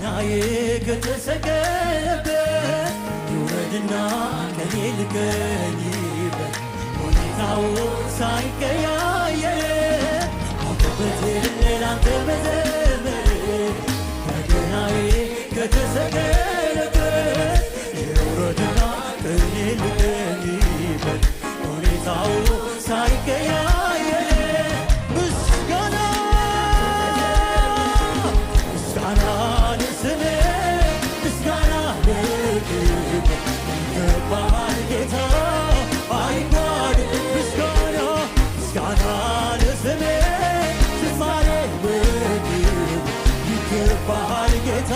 በገናዬ ከተሰቀለበት ይውረድና ቀኔ ልገኝበት። ሁኔታው ሳይቀያየር አውቅበት ላንተ መዘመር። በገናዬ ከተሰቀለበት ይውረድና ቀኔ ልገኝበት። ሁኔታው ሳይቀያየር ምስጋና፣ ምስጋና ለስምህ፣ ምስጋና ለክብር ይገባሃል ጌታ አይጓደል። ምስጋና፣ ምስጋና ለስምህ፣ ዝማሬ ለክብር ይገባሃል ጌታ።